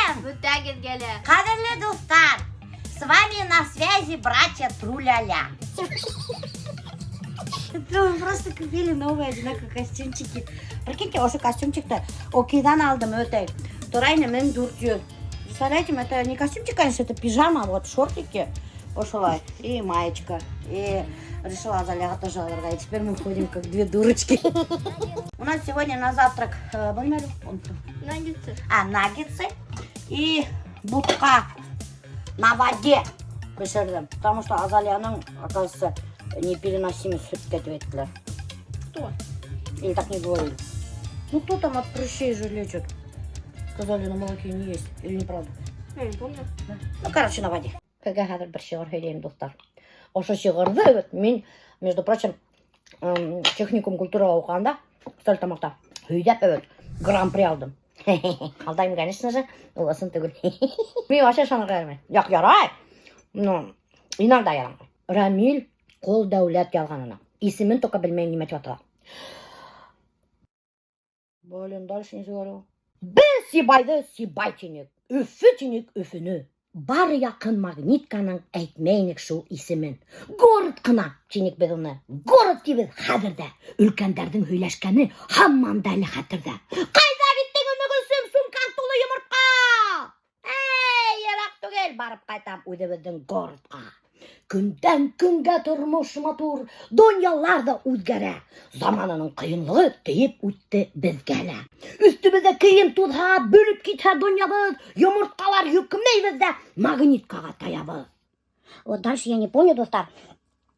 Сәләм! Бөтәгеҙгә лә. Ҡәҙерле дуҫтар, с вами на связи братья Труляля. Это мы просто купили новые одинаковые костюмчики. Прикиньте, ошо костюмчикты Окейҙан алдым өтәй. Тора ине 1400. Представляете, это не костюмчик, конечно, это пижама, вот шортики ошолай и маечка. И решила Азалияға тоже алырға. И теперь мы ходим как две дурочки. У нас сегодня на завтрак Наггетсы. А, наггетсы и бутҡа на воде бешерҙем. Потому что Азалияның, оказывается, непереносимость һөткә тип әйттеләр. Кто? Или так не говорили? Ну, кто там от прыщей же лечит? Сказали, на молоке не есть. Или неправда? Я не помню. Ну, короче, на воде. Һеҙгә хәҙер бер шиғыр һөйләйем, дуҫтар. Ошо шиғырҙы вот мин, между прочим, техникум культурала уҡығанда, Стәрлетамаҡта, һөйләп вот, гран-при алдым. Алдайым, конечно же, ул ысын түгел. Мин вообще ышанырға ярамай. Юҡ, ярай. Но иногда ярамай. Рамил Ҡолдәүләт яҙған уны. Исемен только белмәйем, нимә тип атала. Блин, дальше не говорю. Беҙ Сибайҙы Сибай тинек, Өфө тинек Өфөнө. Бар яҡын Магнитканың әйтмәйнек шул исемен. Город ҡына тинек беҙ уны. Город тибеҙ хәҙер ҙә. Өлкәндәрҙең һөйләшкәне һаман да әле хәтерҙә. Ҡайҙа киттең, Өмөгөлсөм, сумкаң тулы йомортҡа? Эй, йыраҡ түгел, барып ҡайтам үҙебеҙҙең городҡа. Көндән көнгә тормош матур, донъялар ҙа үҙгәрә. Замананың ҡыйынлығы тейеп үтте беҙгә лә. Өҫтөбөҙҙә кейем туҙһа, бөлөп китһә донъябыҙ, йомортҡалар йөкмәйбеҙ ҙә Магниткаға таябыҙ. Вот дальше я не помню, дуҫтар.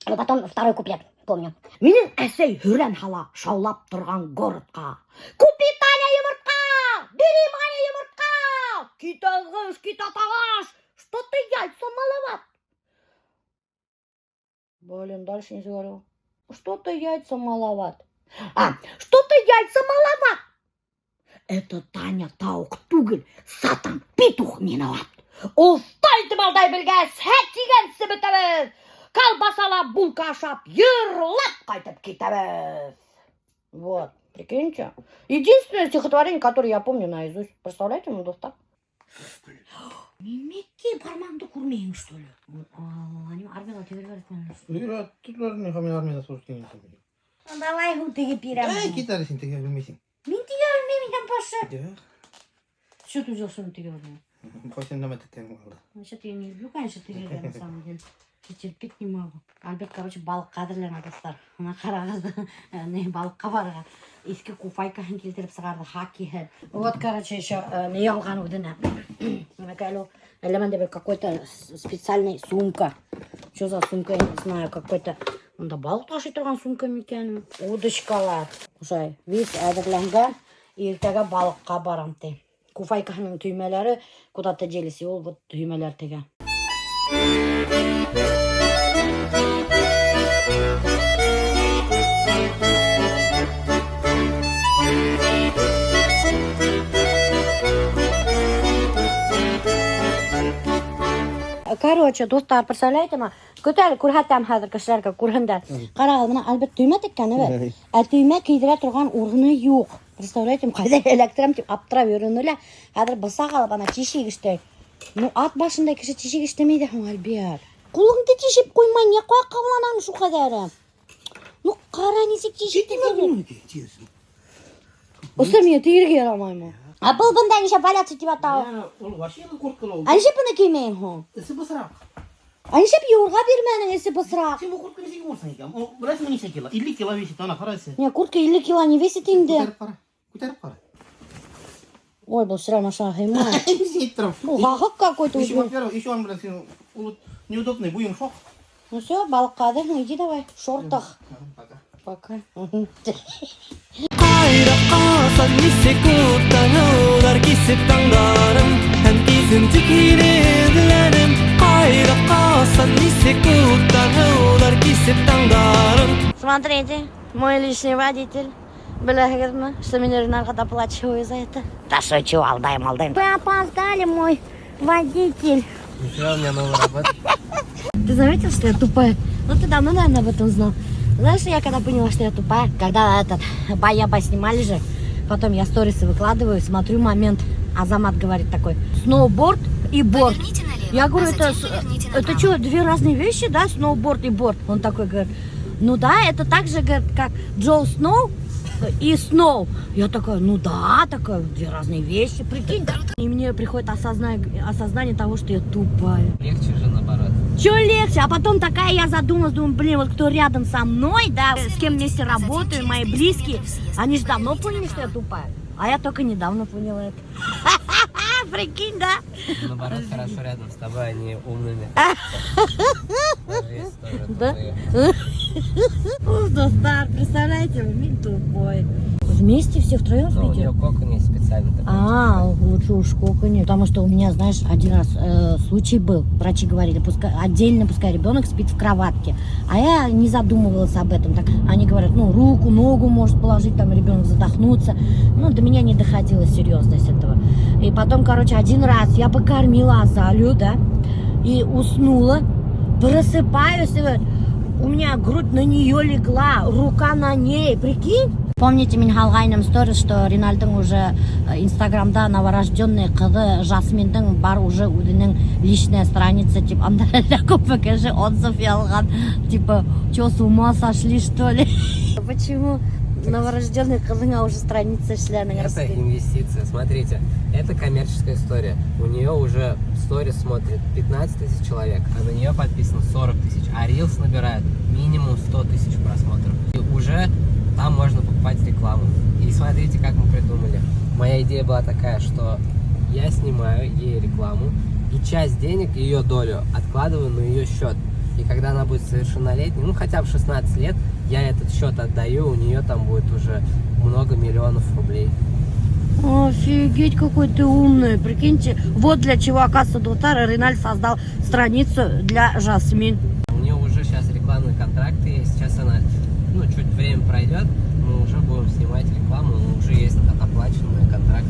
Но потом второй куплет помню. Минең әсәй һөрән һала шаулап торған городҡа. Купи, Таня, йомортҡа! Бери, Маня, йомортҡа! Китә ығыш, китә талаш! Что-то яйца маловат. Блин, дальше не говорю. Что-то яйца маловат. А, что-то яйца маловат. Это Таня тауыҡ түгел, сатан петух виноват. Оҫта итеп алдай белгәс, һә тигәнсе бөтәбеҙ. Колбасала булка ашап, йырлап ҡайтып китәбеҙ. Вот, прикиньте. Единственное стихотворение, которое я помню наизусть. Представляете, ну, дуҫтар? Нимәкәй, бармағыңды күрмәйһең, что ли? Нимә, армияла тегергә Өйрәттеләр, мин армияда служить иткән. Ну, давай һуң тегеп бирәм. Эй, кит әле, һин тегә белмәйһең. Мин тегә белмәйем икән, Паша. Юҡ. Что ты взял, что мин тегә белмәйем? Ҡайһы нәмә теккән алды. Вообще-то я не люблю, конечно, тегергә, на самом деле. Я терпеть не могу. Альберт, короче, балыҡҡа әҙерләнә, дуҫтар. Бына ҡарағыҙ, ни балыҡҡа барырға. Иҫке куфайкаһын килтереп сығарҙы, хакиһы. Вот, короче, еще ни алған үҙенә. Нимәкәй ул? Әллә бында бер какой-то специальный сумка. Что за сумка, я не знаю, какой-то. Унда балыҡ ташый торған сумка микән? Удочкалар. Ошолай, весь әҙерләнгән. Иртәгә балыҡҡа барам ти. Куфайкаһының төймәләре куда-то делись, и ул вот төймәләр тегә. Короче, дуҫтар, представляете ма? Көтә әле, күрһәтәм хәҙер кешеләргә, күрһендәр. Ҡарағыҙ, бына Альберт төймә теккән, әбе. Ә төймә кейҙерә торған урыны юҡ. Представляете, ҡайҙа эләктерәм тип аптырап йөрөнө лә. Хәҙер бысаҡ алып, ана тишек эшләй. Ну, ат башындай кеше тишек эшләмәй ҙә һуң, Альберт. Ҡулыңды тишеп ҡуймай, ни ҡуя ҡабаланаң шул ҡәҙәре? Ну, ҡара, нисек тишек тегер. Оса миңә тегергә ярамаймы? Ә был бында нишләп валяться тип ята? Ул вообще был куртка ул. Ә нишләп быны кеймәйһең һуң? Эсе бысраҡ. Ә нишләп йыуырға бирмәнең эсе бысраҡ? Һин был куртка нисек йыуырһың икән? Ул беләһеңме нисә кило? 50 кило весит, ана ҡара эсе. Не, куртка 50 кило не весит инде. Күтәреп ҡара. Күтәреп ҡара. Ой, был шрам аша һыймай. Мин әйтеп торам. Был һаҡыҡ какой-то. Еще, Уже. во-первых, еще он, блин, һин ул неудобный, буйың шоҡ. Ну все, балыҡҡа әҙерһең, иди давай. В шортах. Пока. Пока. Ҡайҙа ҡасан нисек уттар кисеп таңдарым Һәм тиҙен тик һине эҙләнем Ҡайҙа ҡасан нисек уттар кисеп таңдарым Смотрите, мой личный водитель. Беләһегеҙме, что мин Ренарға доплачиваю за это? Да шучу, алдайым, алдайым. Вы опоздали, мой водитель. Нихера у меня новая работа. Ты заметил, что я тупая? Ну, ты давно, наверное, об этом знал. Знаешь, я когда поняла, что я тупая, когда этот Баяба снимали же, потом я сторисы выкладываю, смотрю момент. Азамат говорит такой, сноуборд и борт. Поверните налево, Я говорю, а это, затем поверните это направо. что, две разные вещи, да, сноуборд и борт? Он такой говорит, ну да, это так же, говорит, как Джон Сноу и Сноу. Я такая, ну да, такая, две разные вещи, прикинь. И мне приходит осознание того, что я тупая. Легче же наоборот. Че легче? А потом такая я задумалась, думаю, блин, вот кто рядом со мной, да, с кем вместе А затем работаю, через мои 300 близкие, метров съезд. они же давно Поверните поняли, что я направо. тупая. А я только недавно поняла это. Прикинь, да? Наоборот, хорошо рядом с тобой, они умными. Даже если тоже Да? тупые. Ух, дуҫтар, представляете, мин тупой. Вместе все втроем Ну, у спите? нее кокон есть специально такой. А, лучше уж коконе. Потому что у меня, знаешь, один раз случай был. Врачи говорили, пускай, отдельно пускай ребенок спит в кроватке. А я не задумывалась об этом. Так они говорят, ну, руку, ногу может положить, там ребенок задохнуться. Ну, до меня не доходила серьезность этого. И потом, короче, один раз я покормила Азалию, да, и уснула. Просыпаюсь, и вот у меня грудь на нее легла, рука на ней, прикинь? Помните, мин һалғайным сторис, что Ринальдың уже инстаграмда новорожденный ҡыҙы Жасминдың бар уже үҙенең личная страница, типа, анда әллә күп кеше отзыв яҙған, типа, чё, с ума сошли, что ли? Почему новорожденный ҡыҙыңа уже страница эшләнең? Это инвестиция. Смотрите, это коммерческая история. У нее уже сторис смотрит 15 тысяч человек, а на нее подписано 40 тысяч. А Reels набирает минимум 100 тысяч просмотров. И уже там можно покупать рекламу. И смотрите, как мы придумали. Моя идея была такая, что я снимаю ей рекламу, и часть денег, ее долю, откладываю на ее счет. И когда она будет совершеннолетней, ну хотя бы 16 лет, я этот счет отдаю, у нее там будет уже много миллионов рублей. Офигеть, какой ты умный. Прикиньте, вот для чего, оказывается, дуҫтар Риналь создал страницу для Жасмин. У нее уже сейчас рекламные контракты есть. Сейчас она, ну, чуть время пройдет, мы уже будем снимать рекламу, но уже есть оплаченные контракты.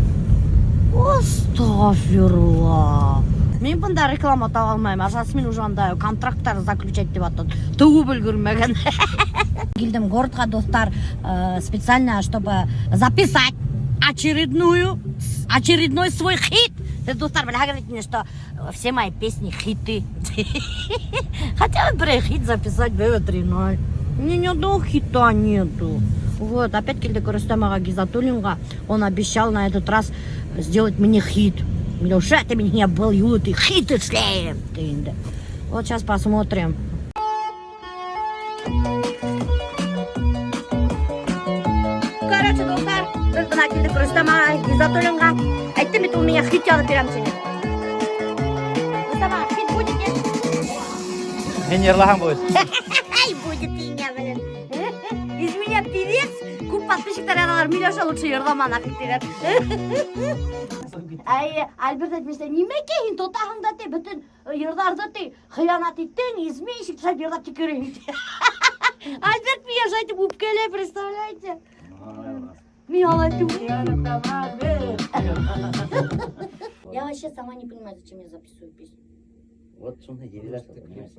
Әстәғфирулла. Мин бында реклама таба алмайым, а Жасмин уже анда контракттар заключать тип ята. Тыуып өлгөрмәгән. Килдем городҡа, дуҫтар, специально, чтобы записать очередной свой хит. Дуҫтар, беләһегеҙ мне, что все мои песни хиты. Хотя бы бер хит записать БВ 3.0. Мне ни одного хита нету. Вот, опять килдек Рөстәм ағай Гизатуллинға. Он обещал на этот раз сделать мне хит. Миләүшә, ты меня был юлы, ты хит эшләйем. Ти инде. Вот сейчас посмотрим. Короче, дуҫтар, беҙ бына килдек Рөстәм ағай Гизатуллинға. Әйттем бит, ул миңә хит яҙып бирәм тине. Рөстәм ағай, хит будет, нет? Һин йырлаһаң будет. Ай, будет меня, блин. Из меня певец, күп подписчиктар яҙалар, Миләүшә лучше йырлама нафиг тиҙәр. Ай, Альберт әйтмеште, нимәкә һин тотаһың да ти, бөтөн йырҙарҙы ти, хыянат иттең, изменщик, шулай йырлап төкөрәйем ти. Альберт миңә шулай итеп үпкәләй, представляете? Мин алай түгел. Я вообще сама не понимаю, зачем я записываю песню. Вот шуны һиҙәләр.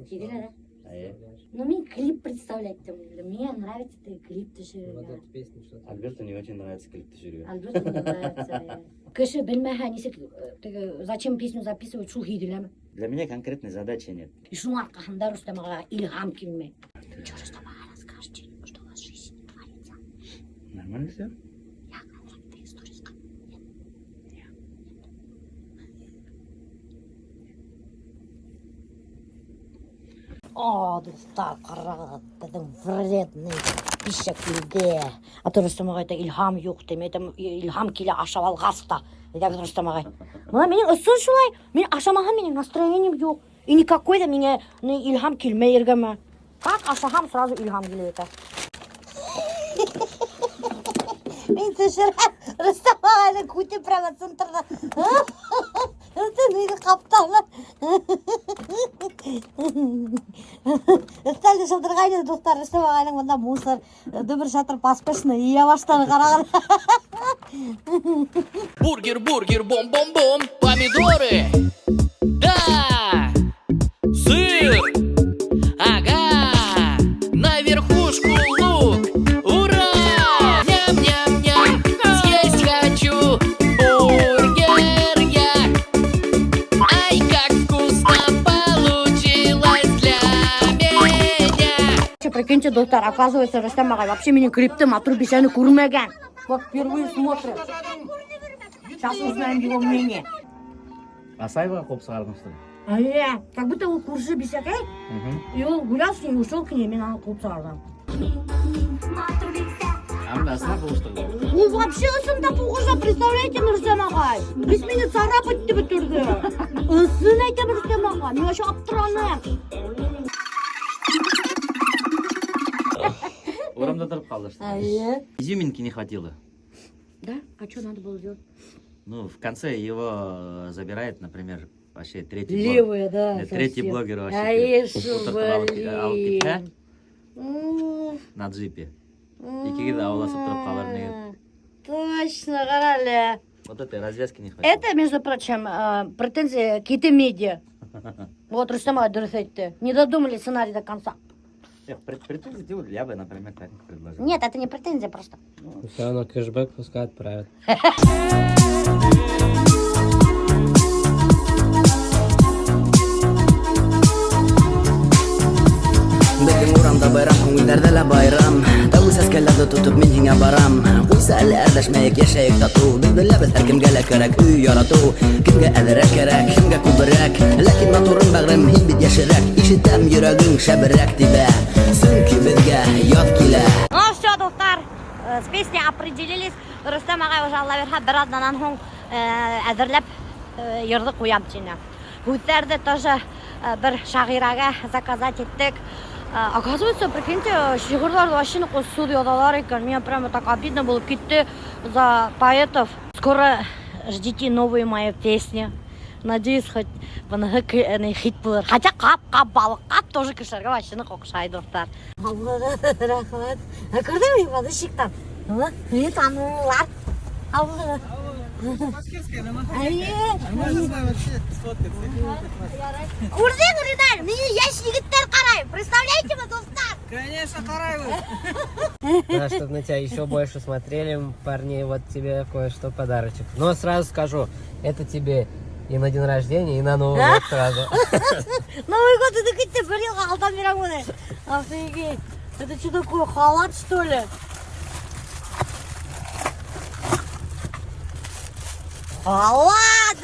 Һиҙәләр, да? Эйе. Ну, мин клип представлять там. Мне нравится ты клип Вот төшөрөргә. эту песню что-то. Альберту не очень нравится клип төшөрөргә. Альберту не нравится. Кеше белмәһә, нисек, теге, зачем песню записывать, шул һиҙеләме? Для меня конкретной задачи нет. И шуның арҡаһында Рөстәм ағайға илһам килмәй. Че, Рөстәм ағай, расскажите, что у вас в жизни творится? Нормально все? Я ты сторисҡа. Нет. О, дуҫтар, ҡарағыҙ, беҙҙең вредный пища килде. А то Рөстәм ағай әйтә, илһам юҡ ти. Мин әйтәм, илһам килә ашап алғас та. Әйтә Рөстәм ағай. Бына минең ысын шулай. Мин ашамаһам, минең настроением юҡ. И никакой да миңә ни илһам килмәй эргәмә. Как ашаһам, сразу илһам килеп ята. Мин төшөрәм, Рөстәм ағайҙың күте прямо центрҙа. Бөтөн өйҙө ҡаптаны. Өҫтәлде шылдырғайны, дуҫтар, Рөстәм ағайҙың бында мусор, дөбөр шатыр поспешно йыя башланы, ҡарағыҙ. Бургер, бургер, бом-бом-бом, помидоры. Да! Сыр! Ага! На верхушку лук! Ура! Ням-ням-ням! Съесть хочу бургер! Прикиньте, дуҫтар, оказывается, Рөстәм ағай вообще минең клипты «Матур бисәне» күрмәгән. Вот впервые смотрит. Сейчас узнаем его мнение. Асаеваға ҡыуып сығарҙың, что ли? Эйе, как будто ул күрше бисәкәй, и ул гулял с ней, ушел к ней, мин уны ҡыуып сығарҙым. А бына ысынлап һуғышты. Ул вообще ысынлап һуғыша, представляете, Рөстәм ағай? Беҙ мине царапать итеп бөтөрҙө. Ысын әйтәм, Рөстәм ағай, мин вообще аптыраным. Урамда тороп ҡалды, что ли? Эйе. Изюминки не хватило. Да? А что надо было сделать? Ну, в конце его забирает, например, вообще третий блогер. Левая, да. Нет, третий совсем. блогер вообще. Ай, Ултыртып алып китә блин. на джипе. Икегеҙ ҙә ауласып тороп ҡалыр ине. Точно, ҡара әле. Вот этой развязки не хватило. Это, между прочим, претензия к Медиа. Вот Рөстәм ағай дөрөҫ әйтте. Не додумали сценарий до конца. Эх, претензии делают, я бы, например, так предложил. Нет, это не претензия просто. Все равно кэшбэк пускай отправят. Беҙҙең урамда байрам, күңелдәрҙә лә байрам. Тәүге сәскәләрҙе тотоп мин һиңә барам. Ҡуйса әле әрләшмәйек, йәшәйек татыу. Беҙ беләбеҙ һәр кемгә лә кәрәк өй яратыу. Кемгә әҙерәк кәрәк, кемгә күберәк. Ләкин матурым бәғрем, һин бит йәшерәк. Ишетәм йөрәгең шәберәк тибә. Сөнки беҙгә яҙ килә. Ну все, дуҫтар, с песней определились. Рөстәм ағай уже Алла бирһә бер аҙнанан һуң әҙерләп йырҙы ҡуям тине. Һүҙҙәрҙе тоже бер шағирәгә заказать иттек. Оказывается, прикиньте, шиғырҙарҙы вообще ныҡ яҙалар икән. Миңә прямо так обидно булып китте за поэтов. Скоро ждите новые мои песни. Надеюсь, хоть быныһы хит булыр. Хотя ҡап-ҡап балыҡҡа тоже кешеләргә вообще ныҡ оҡшай, дуҫтар. Рәхмәт. Күрҙеңме, подписчиктар? Мине танылар. Эйе. Күрҙең, Риналь, мине йәш егеттәр ҡарай. Представляете мы, дуҫтар? Да, чтобы на тебя еще больше смотрели, парни, вот тебе кое-что подарочек. Но сразу скажу, это тебе и на день рождения, и на Новый год сразу. Новый год это китте бер йылға алдан бирәм уны. Офигеть. Это что такое, халат, что ли? Халат!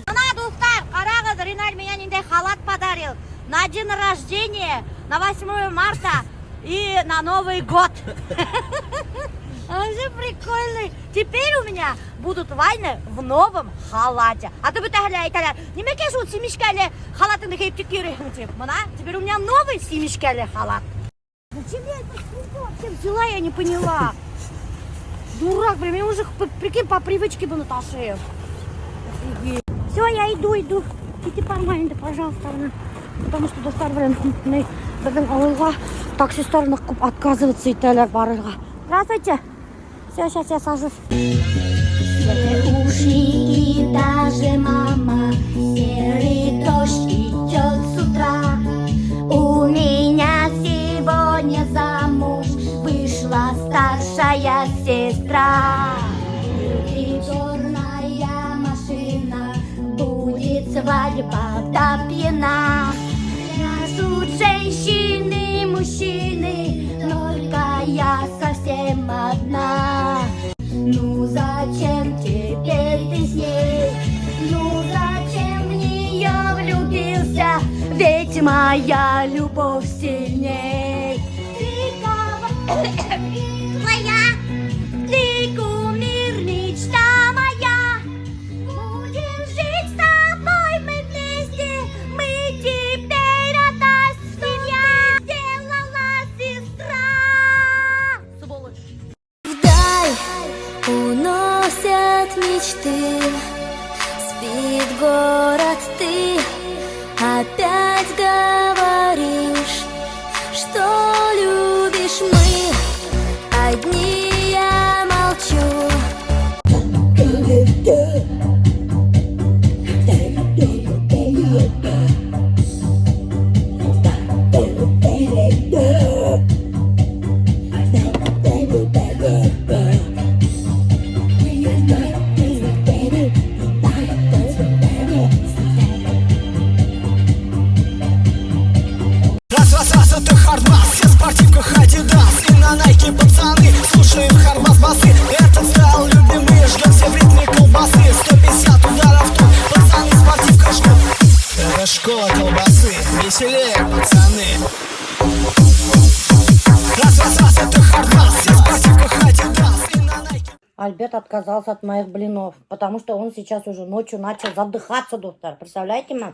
Бына, дуҫтар, ҡарағыҙ, Риналь миңә ниндәй халат подарил. На день рождения, на 8 марта и на Новый год. Вообще прикольный. Теперь у меня будут вайны в новом халате. А то бөтәһе лә әйтәләр, нимәкә шул семечкәле халатыңды кейеп тик йөрөйһөң тип. Бына, теперь у меня новый семечкәле халат. Зачем я эту сумку вообще взяла, я не поняла. Дурак, блин, я уже, прикинь, по привычке бы ташыйым. Офигеть. Все, я иду, иду. Китеп барма инде, пожалуйста. Бына. Потому что дуҫтар, блин, беҙҙең ауылға таксисттар ныҡ күп отказываться итәләр барырға. Здравствуйте. Все, сейчас я сажусь. Все ушли и даже мама. Серый дождь идет с утра. У меня сегодня замуж вышла старшая сестра. И черная машина, будет свадьба до пьяна. Пляшут женщины, мужчины, только я совсем одна. Ну зачем теперь ты с ней? Ну зачем в нее влюбился? Ведь моя любовь сильней. Ты твоя, ты кумир, мечта моя. Будем жить с тобой мы вместе, мы теперь одна семья. Сделала сестра. Сволочь. Вдаль уносят мечты. Спит город, ты опять говоришь, что любишь, мы одни, я молчу. Альберт отказался от моих блинов, потому что он сейчас уже ночью начал задыхаться, дуҫтар. Представляете ме?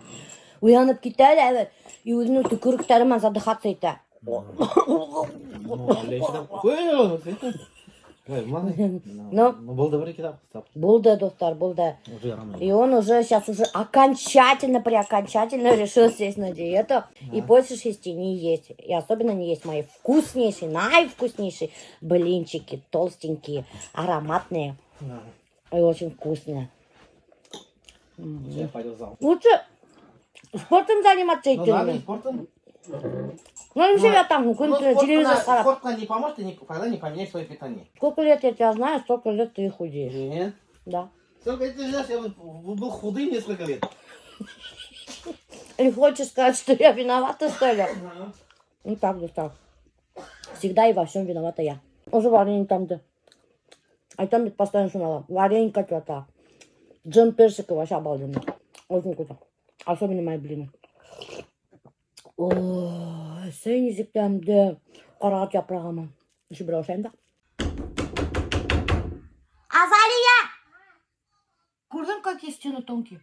Уянып китә лә, и үҙенең төкөрөктәре менән задыхаться итә. Ну, Ну. Ну, булды бер ике тапҡыр. Булды, дуҫтар, булды. Уже ярамай. И он уже сейчас уже окончательно, преокончательно решил сесть на диету и после 6 не есть. И особенно не есть мои вкуснейшие, наивкуснейшие блинчики, толстенькие, ароматные и очень вкусные. Я пойду в зал. Лучше спортом заниматься Ну, надо идти. и спортом. Ну, не там, Ну, телевизор спорт ҡарап. спортка не поможет, ты никогда не поменяешь свое питание. Сколько лет я тебя знаю, столько лет ты и худеешь. Нет. Да. Сколько ты знаешь, я был худым несколько лет. Или хочешь сказать, что я виновата, что ли? Ну так, да так. Всегда и во всем виновата я. Уже варенье там, да. А там ведь постоянно шунала. Варенье какое-то. Джем персиковый вообще обалденно. Очень вкусно. Особенно мои блины. Ой, сәй нисек тәмле. Ҡарағат япрағы менән. Еще бер ашайым да. Азалия! Күрҙең, какие стены тонкие?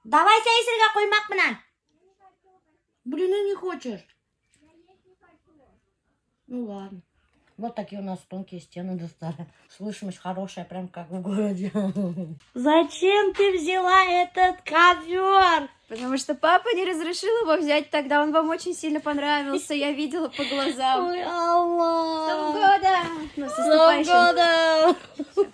Давай сәй эсергә ҡоймаҡ менән. Блины не хочешь? Ну ладно. Вот такие у нас тонкие стены достали. Слышимость хорошая, прям как в городе. Зачем ты взяла этот ковер? Потому что папа не разрешил его взять тогда, он вам очень сильно понравился, я видела по глазам. Ой, С Алла! Новым годом! Ну, с С Новым наступающим. годом!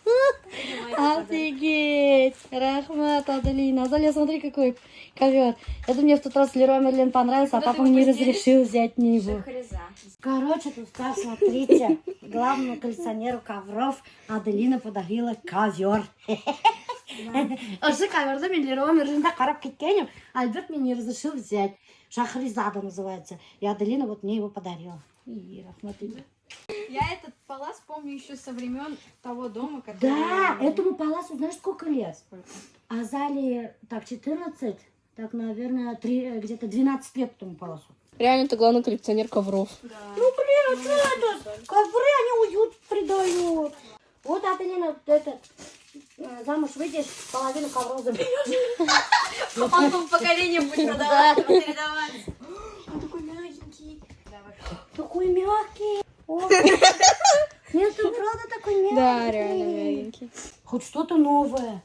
Офигеть! Рәхмәт, Аделина. Азалия, смотри, какой ковер. Это мне в тот раз Леруа Мерлен понравился, а Ну, папа ты мне постелишь? разрешил взять мне его. Шахриза. Короче, дуҫтар, смотрите. Главному коллекционеру ковров Аделина подарила ковер. Ошо коверҙы мин Леруа Мерленда ҡарап киткәйнем. Альберт мне не разрешил взять. Шахризада называется. И Аделина вот мне его подарила. И, рәхмәт инде. Я этот палас помню еще со времен того дома, который... Да, этому паласу знаешь сколько лет? Сколько? Азалии, так, 14, так, наверное, 3, где-то 12 лет этому паласу. Реально, ты главный коллекционер ковров. Да. Ну, блин, а что это? Ковры, они уют придают. Вот, Аделина, этот, замуж выйдешь, половину ковров заберешь. Он по поколениям будет продавать, передавать. Он такой мягенький. Да, вообще. Такой мягкий. О. Нет, он правда такой мягкий. Да, реально мягенький. Хоть что-то новое.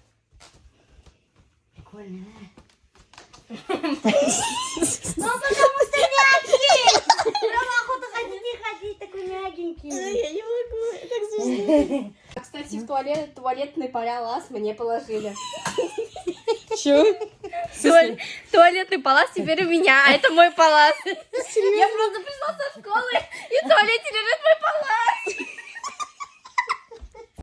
Прикольно, да? Ну, потому что мягкий. Прям охота ходить и ходить, такой мягенький. Я не могу, так смешно. Кстати, в туалет, туалетный палас мне положили. Чё? Туалетный палас теперь у меня, а это мой палас. Я просто пришла со школы, и в туалете лежит мой палас.